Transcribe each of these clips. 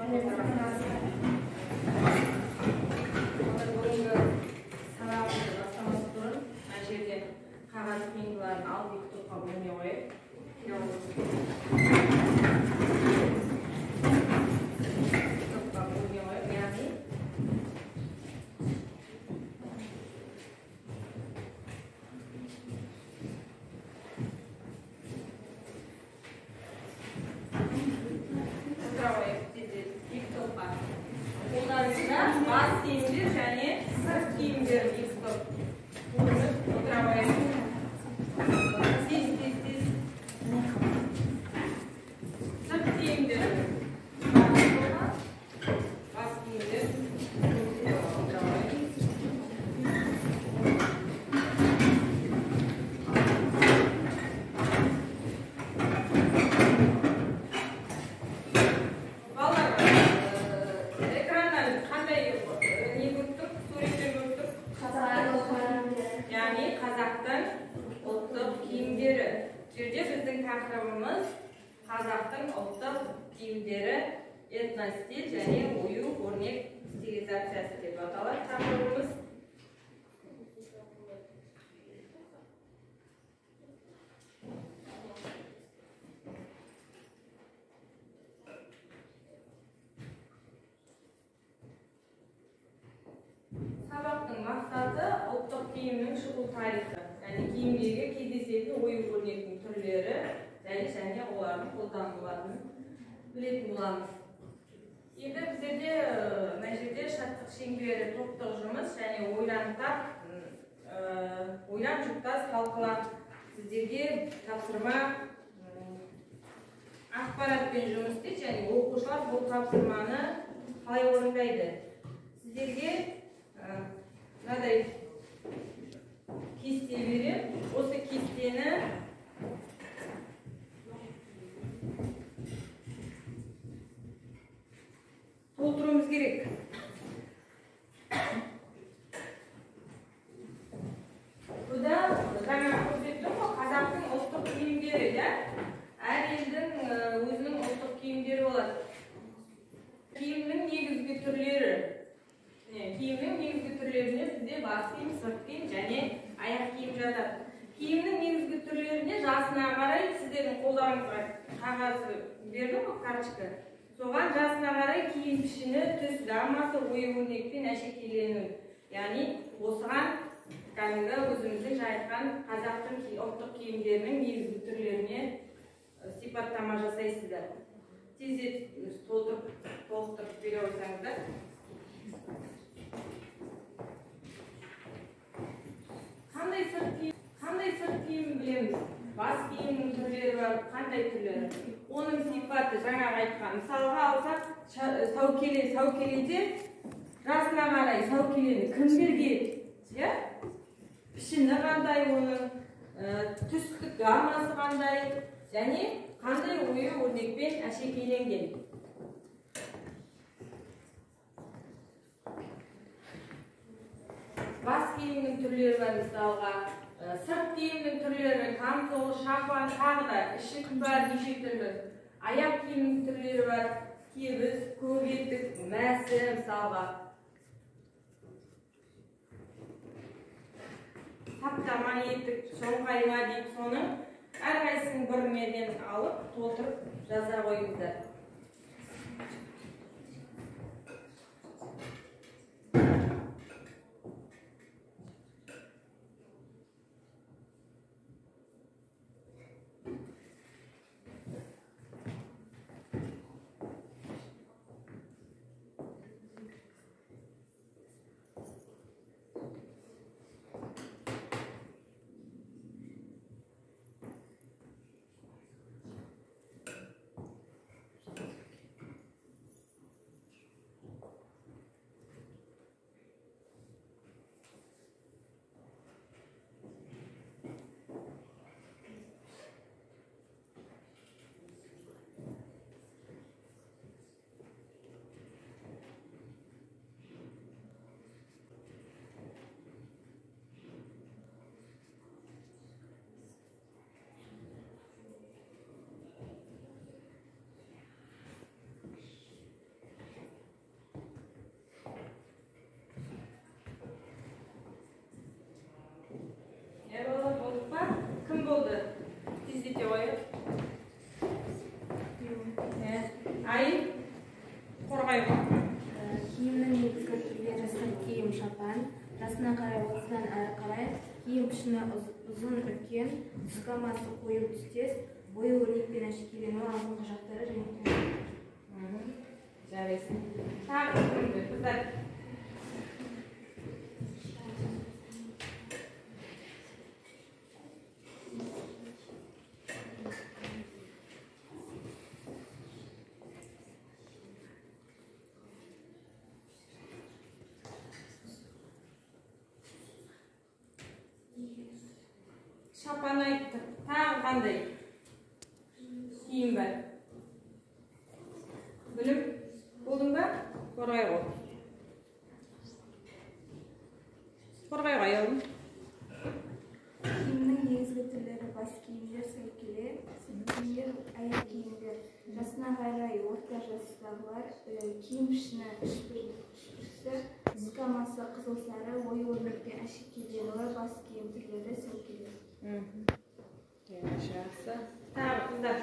Бүгінгі сабағымызды бастамас бұрын мына жерден қағаз қиындыларын алып екі топқа бөлме қояйық. Топқа бөлме қояйық, яғни отыра қояйық екі топқа. Қолдарыңызда бас киімдер және сырт киімдер екі топ бөлініп отыра қояйық. Тез, тез, тез. Сырт киімдер бас киімдер отыра қояйық. Балалар, экраннан қандай не көріп тұр? Суреттер көріп тұр? Яғни қазақтың ұлттық киімдері. Бұл жерде біздің тақырыбымыз қазақтың ұлттық киімдері, этностиль және ою өрнек стилизациясы деп аталады тақырыбымыз. Сабақтың мақсаты ұлттық киімнің шығу тарихы, яғни киімдегі кездесетін ою өрнектің түрлері және олардың қолданылатынын білетін боламыз. Енді біздерде мына жерде шаттық шеңбері топтық жұмыс және ойлан тап, ойлан жұптас талқыла. Сіздерге тапсырма ақпаратпен жұмыс істейді және оқушылар бұл тапсырманы қалай орындайды. Сіздерге мынадай кесте беремін. Осы кестені толтыруымыз керек. Бұда жаңа көрсеттім ғой, қазақтың ұлттық киімдері, иә? Әр елдің өзінің ұлттық киімдері болады. Киімнің негізгі түрлері. Киімнің негізгі түрлеріне бізде бас киім, сырт киім және аяқ киім жатады. Киімнің негізгі түрлеріне жасына қарай сіздердің қолдарыңызға қағаз бердім ғой, карточка. Соған жасына қарай киім пішіні, түс гаммасы, ою өрнекпен әшекейлену. Яғни осыған кәдімгі өзіміздің айтқан қазақтың ұлттық киімдерінің негізгі түрлеріне сипаттама жасайсыздар. Тездетіп толтырып, толықтырып бере қойсаңыздар. Қандай сырт киім, қандай сырт киім білеміз? Бас киімнің түрлері бар, қандай түрлері? Оның сипаты жаңағы айтқан. Мысалға алсақ, сәукеле, сәукеледе жасына қарай сәукелені кімдер киеді? Иә? Пішіні қандай оның, түстік гаммасы қандай және қандай ою өрнекпен әшекейленген. Бас киімнің түрлері бар мысалға, сырт киімнің түрлері, камзол, шапан, тағы да ішік бар, неше түрлі. Аяқ киімнің түрлері бар, кебіс, көк етік, мәсі мысалға. Саптама етік, шоңқайма дейді, соның әрқайсысын бір неден алып, толтырып жаза қойыңыздар. пішіні ұзын үлкен, түс гаммасы қою түстес, ою өрнекпен әшекейленуі алдыңғы жақтары және төңірегі. Жарайсың. Тағы кімді? Қыздар. Шапан айттық. Тағы қандай киім бар? Білім болдың ба? Қорғай ғой. Қорғай ғой, аяулым. Киімнің негізгі түрлері бас киімдер, сәукеле, киімдер, аяқ киімдер. Жасына қарай орта жастағылар киім пішіні ішпірсі, түс гаммасы қызыл сары, ою өрнекпен әшекейленуі, бас киім түрлері сәукеле. Жақсы. Тағы қыздар.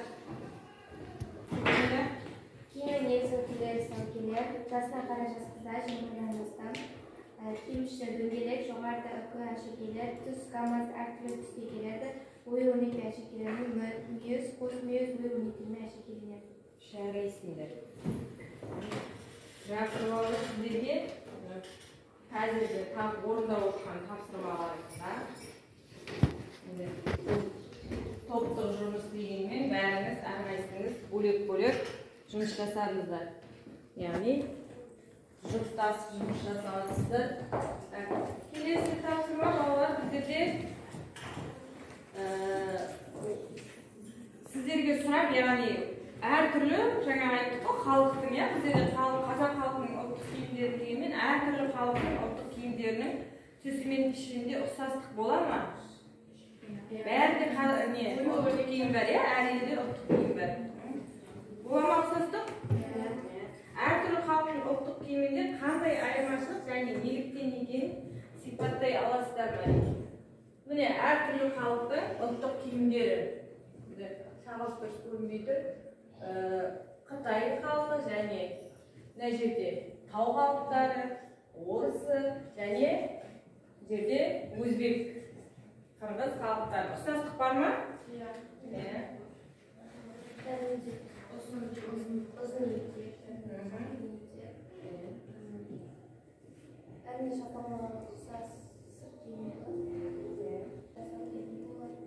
Киімнің негізгі түрлері сәукеле, жасына қарай жас қыздар 20 жастан. Киім пішіні дөңгелек, жоғарыда үкі әшекейлер, түс гаммасы әртүрлі түсте келеді, ою өрнекпен әшекейленуі, мүйіз, қос мүйіз, ою өрнектермен әшекейленеді. Жарайсыңдар. Жақсы, балалар, сіздерге қазіргі орындап отырған тапсырмаларыңызға топтық жұмыс дегенмен бәріңіз әрқайсыңыз бөлек-бөлек жұмыс жасадыңыздар. Яғни жұптасып жұмыс жасадыңыздар. Келесі тапсырма балалар біздерде сіздерге сұрақ, яғни әртүрлі, жаңа айттық қой, халықтың, иә, біздерде қазақ халқының ұлттық киімдері дегенмен әртүрлі халықтың ұлттық киімдерінің түсі мен пішінінде ұқсастық бола ма? Бәрінде ұлттық киім бар, иә, әр елде ұлттық киім бар. Бола ма ұқсастық? Әртүрлі халықтың ұлттық киімінде қандай айырмашылық және неліктен екенін сипаттай аласыздар ма? Міне, әртүрлі халықтың ұлттық киімдері. Шағылыс дұрыс көрінбей тұр. Қытай халқы және мына жерде тау халықтары, орысы және жерде өзбек, қырғыз халықтары. Ұқсастық бар ма? Иә. Ұзын етек, бәрінде шапанға ұқсас сырт киім болады.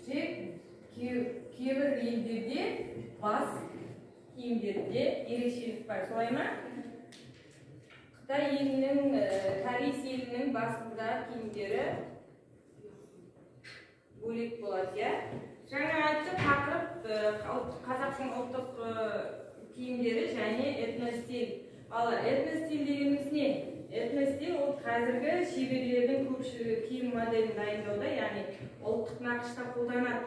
Тек кейбір елдерде бас киімдерде ерекшелік бар, солай ма? Қытай елінің, Корей елінің басында киімдері бөлек болады, иә? Жаңа айттық, тақырып қазақтың ұлттық киімдері және этностиль. Ал этностиль дегеніміз не? Этностиль ол қазіргі шеберлердің көпшілігі киім моделін дайындауда, яғни ұлттық нақышта қолданады.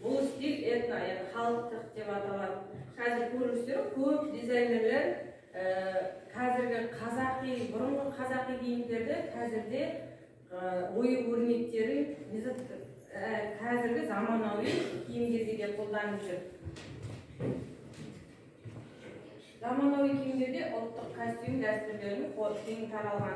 Бұл стиль этно, яғни халықтық деп аталады. Қазір көресіздер, көп дизайнерлер қазіргі қазақи, бұрынғы қазақи киімдерді қазірде ою өрнектерін қазіргі заманауи киімдерге де қолданып жүр. Заманауи киімдерде ұлттық костюм дәстүрлерінің кең таралған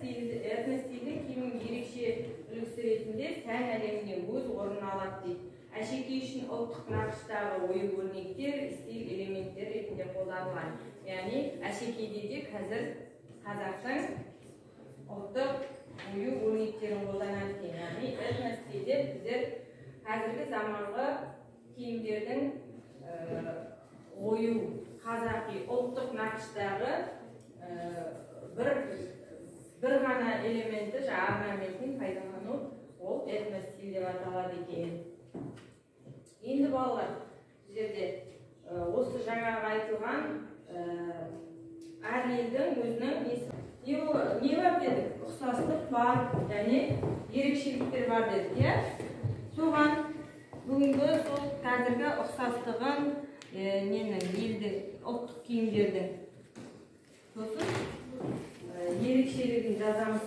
дейді. Этностильдің киімінің ерекше үлгісі ретінде сән әлеміне өз орнын алады дейді. Әшекей үшін ұлттық нақыштағы ою өрнектер стиль элементтері ретінде қолданылған. Яғни әшекейде де қазір қазақтың ұлттық ою өрнектерін қолданады екен. Яғни этностильде біздер қазіргі заманғы киімдердің ою қазақи ұлттық нақыштағы бір ғана элементі, орнаментін пайдалану ол этностиль деп аталады екен. Енді балалар, бұл жерде осы жаңағы айтылған әр елдің өзінің не бар дедік? Ұқсастық бар және ерекшеліктер бар дедік, иә? Соған бүгінгі сол қазіргі ұқсастығын ненің елдің ұлттық киімдердің сосын ерекшелігін жазамыз.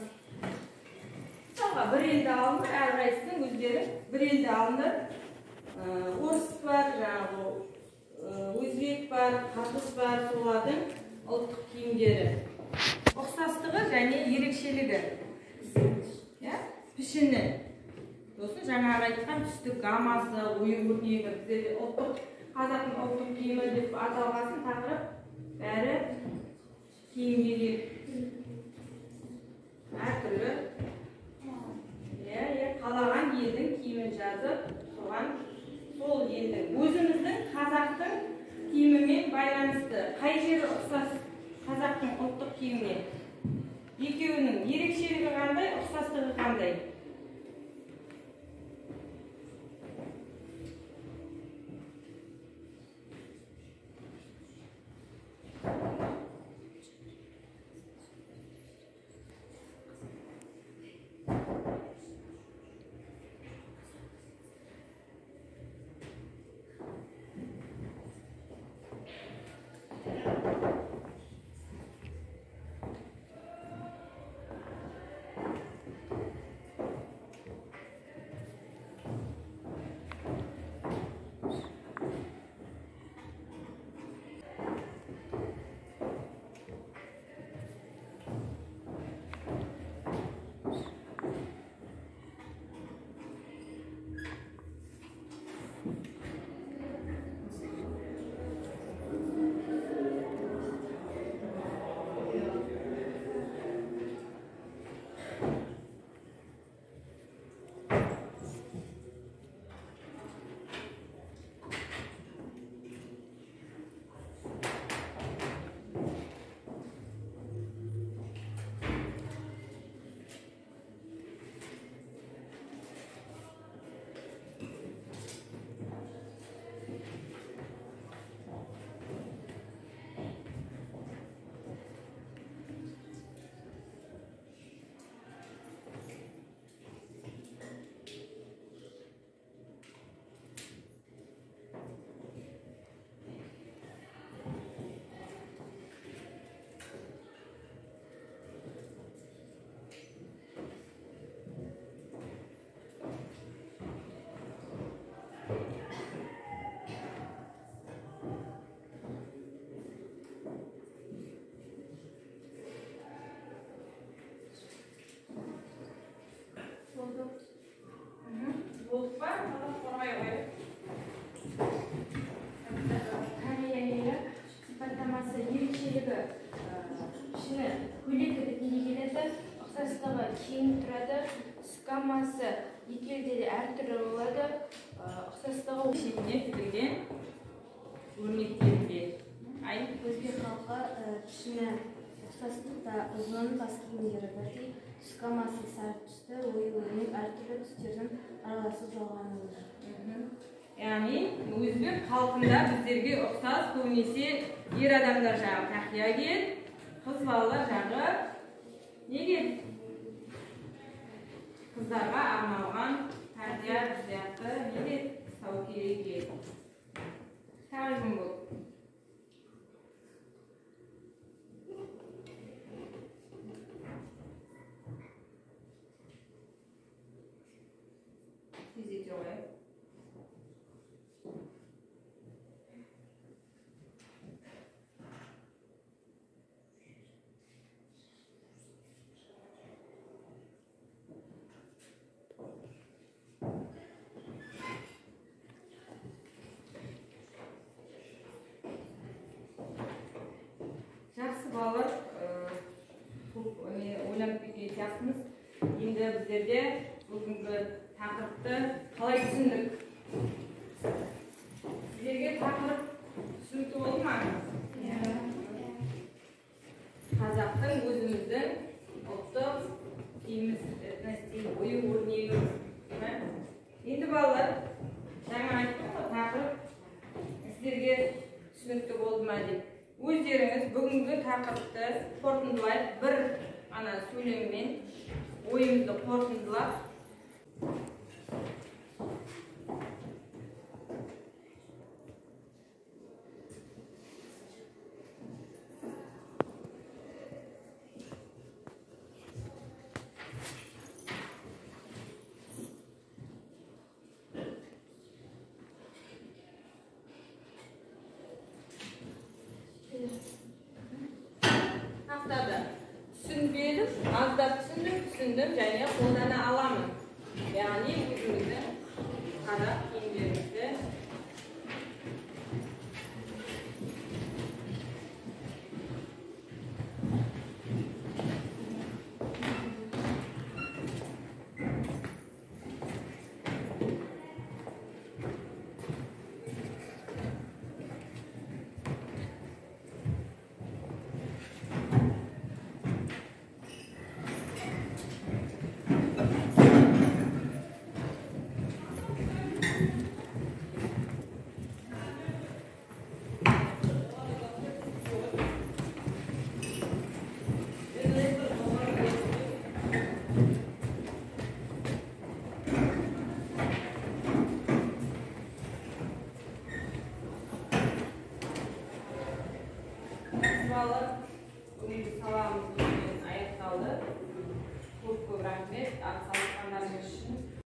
Мысалға бір елді алыңдар, әрқайсысының өздері бір елді алыңдар. Орыс бар, жаңағы өзбек бар, қырғыз бар, солардың ұлттық киімдері. Ұқсастығы және ерекшелігі. Пішіні. Сосын жаңағы айтқан түстік гаммасы, ою өрнегі, біздерде ұлттық, қазақтың ұлттық киімі деп аталғасын тақырып бәрі киімге келіп әртүрлі. Иә, қалаған елдің киімін жазып, соған сол елдің, өзіміздің қазақтың киімімен байланысты қай жері ұқсас қазақтың ұлттық киіміне? Екеуінің ерекшелігі қандай, ұқсастығы қандай? Болдық па? Қорғай қояйық. Корея елі сипаттамасы, ерекшелігі пішіні көйлек ретінде келеді, ұқсастығы кең тұрады, түс гаммасы екі елде де әртүрлі болады, ұқсастығы шетіне тігілген өрнектерінде. Ай, өзбек халқы пішіні ұқсастықта ұзын, бас киімдері бірдей, түс гаммасы сары түсті, ою өрнек әртүрлі түстердің араласып жалғануында. Яғни өзбек халқында біздерге ұқсас көбінесе ер адамдар жағы тақия киеді, қыз балалар жағы не киеді? Қыздарға арналған тақия сияқты не киеді? Сәукеле киеді. Тағы кім болды? Тездете қояйық. Жақсы балалар, көп ойланып кеткен сияқтымыз. Енді біздерде бүгінгі тақырыпты қалай түсіндік? Сіздерге тақырып түсінікті болды ма? Қазақтың өзіміздің ұлттық киіміміз, этностиль, ою өрнегіміз. Енді балалар, жаңа айттым ғой, тақырып сіздерге түсінікті болды ма деп. Өздеріңіз бүгінгі тақырыпты қорытындылайық, бір ана сөйлеммен ойымызды қорытындылап. Түсінбедім, аздап түсіндім, түсіндім. Түсіндім және қолдана аламын. Яғни өзіміздің қазақ киімдерімізді бүгінгі сабағымыз осымен аяқталды. Көп көп рахмет.